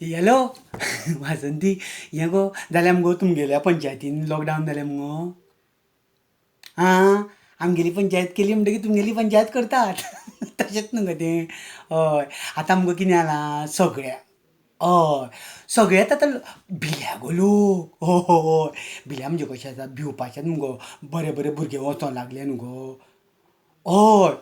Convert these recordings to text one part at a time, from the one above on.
Hello Vasanti, हें गो जालें मुगो तुमगेल्या पंचायतीन लॉकडावन जालें मुगो. आं, आमगेली पंचायत केली म्हणटकीर तुमगेली पंचायत करतात. तशेंच न्हू गो तें. हय, आतां मुगो कितें जालां सगळ्या, हय सगळेच आतां भिल्या गो लोक. हय, भिल्या म्हणजे कशें आसा, भिवपाचें न्हू गो, बरे बरे भुरगे वचोंक लागले न्हू गो. हय,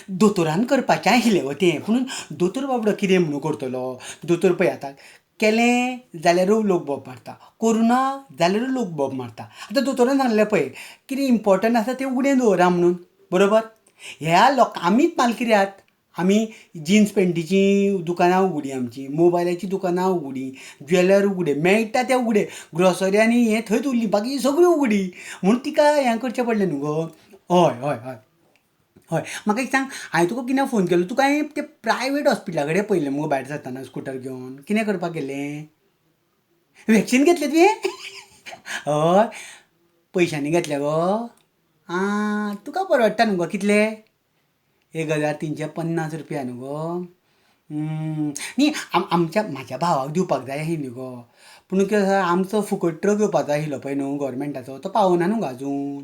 दोतोरान करपाचें आशिल्लें गो तें, पुणून दोतोर बाबडो कितें म्हणून करतलो. दोतोर पळय आतां केलें जाल्यारूय लोक बोब मारता, करूं ना जाल्यारूय लोक बोब मारता. आतां दोतोरान सांगलें पळय कितें इम्पोर्टंट आसा तें उगडें दवरा म्हणून, बरोबर. ह्या लोकां आमीच मालकिऱ्यात, आमी जिन्स पेंटीचीं दुकानां उगडीं, आमचीं मोबायलाचीं दुकानां उगडीं, ज्वेलर उगडे, मेळटा तें उगडे, ग्रोसरी आनी हें थंयच उरली, बाकी सगळीं उगडी म्हूण तिका हें करचें पडलें न्हू गो. हय हय हय हय, म्हाका एक सांग, हांवें तुका कित्याक फोन केलो, तुका हांवें ते प्रायवेट हॉस्पिटला कडेन पळयलें मुगो भायर सरतना स्कुटर घेवन, कितें करपाक गेल्लें? वॅक्सीन घेतलें तुवें? हय, पयशांनी घेतलें गो? आं, तुका परवडटा न्हू गो. कितले? 1350 रुपया न्हू गो. न्ही, आमच्या म्हाज्या भावाक दिवपाक जाय आशिल्ली गो, पूण कितें आसा, आमचो फुकट ट्रक येवपाचो आशिल्लो पळय न्हू गोवोरमेंटाचो, तो पावना न्हू गो आजून.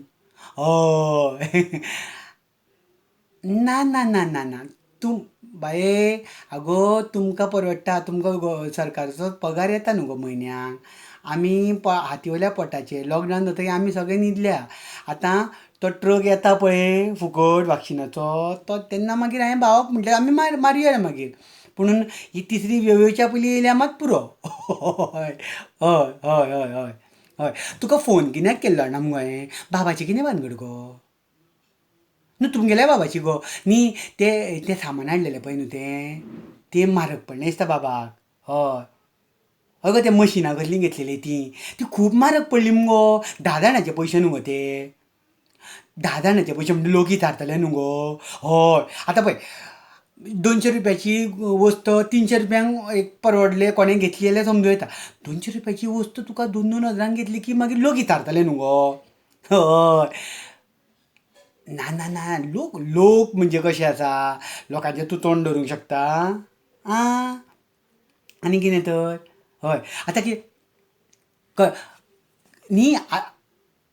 हय, ना ना ना ना ना, तूं बाये, आगो तुमकां परवडटा, तुमकां गो सरकाराचो पगार येता न्हू गो म्हयन्याक. आमी हाती वयल्या पोटाचेर लॉकडावन जातकीर आमी सगळे न्हिदल्या. आतां तो ट्रक येता पळय फुकट वाक्सिनाचो, तो तेन्ना मागीर हांवें भावाक म्हटलें आमी मारया मागीर, पुणून ही तिसरी वेव येवच्या पयलीं येयल्या मात पुरो. हय हय हय हय हय हय, तुका फोन कित्याक केल्लो जाणा मुगो हांवें, बाबाची कितें भानगड गो? न्हू तुमगेल्या बाबाची गो. न्ही, तें तें सामान हाडलेलें पळय न्हू तें तें म्हारग पडलें दिसता बाबाक. हय हय गो, तें मशिनां कसलीं घेतलेलीं तीं, ती खूब म्हारग पडली मुगो. 10 जाणांचे पयशे न्हू गो ते. 10 जाणांचे पयशे म्हणजे लोक विचारतले न्हू गो. हय, आतां पळय 200 रुपयाची वस्त 300 रुपयांक एक परवडले, कोणें घेतली जाल्यार समजूं येता. 200 रुपयाची वस्त तुका दोन दोन हजारांक घेतली की मागीर लोक विचारतले न्हू गो. हय, ना ना ना, लोक लोक म्हणजे कशें आसा, लोकांचें तूं तोंड धरूंक शकता? आं, आनी कितें तर. हय, आतां कितें न्ही,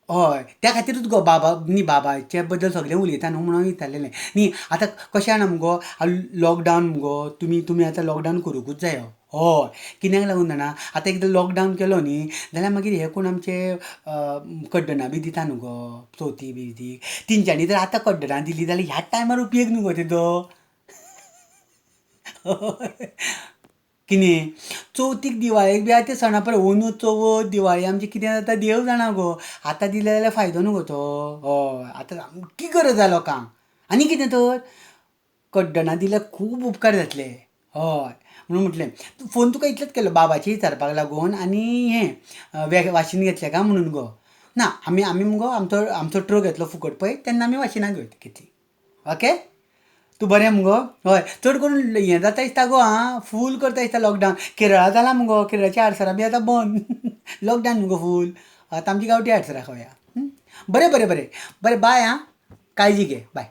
हय, त्या खातीरूच गो बाबा, न्ही बाबाचे बद्दल सगळें उलयता न्हू म्हणून विचारलेलें. न्ही आतां कशें जाणा मुगो, लॉकडावन मुगो, तुमी तुमी आतां लॉकडावन करुंकूच जायो. हय, कित्याक लागून जाणा, आतां एकदां लॉकडावन केलो न्ही जाल्यार मागीर हे कोण आमचे कड्डणां बी दिता न्हू गो चवथी बिवतीक, तेंच्यांनी जर आतां कड्डणां दिलीं जाल्यार ह्याच टायमार उपयोग न्हू गो तेजो. कितें चवथीक दिवाळेक बी आतां ते सणा पळय, अंदू चवथ दिवाळी आमची कितें जाता देव जाणा गो. आतां दिलें जाल्यार फायदो न्हू गो तो. हय, आतां सामकी गरज आसा लोकांक. आनी कितें तर कड्डणां दिल्यार खूब उपकार जातले. हय, म्हणून म्हटलें फोन तुका इतलेंच केलो, बाबाचें विचारपाक लागून आनी हें वाशीन घेतलें काय म्हणून गो. ना, आमी आमी मुगो आमचो आमचो ट्रक येतलो फुकट पळय तेन्ना आमी वाशिनां घेतली. ओके, तूं बरें मुगो? हय, चड करून हें जाता दिसता गो, आं, फूल करता दिसता लॉकडावन. केरळा जालां मुगो, केरळाचीं आडसरां बी आतां बंद. लॉकडावन मुगो फूल. आतां आमची गांवठी आडसरां खावया. बरें बरें बरें बरें, बाय. आं, काळजी घे, बाय.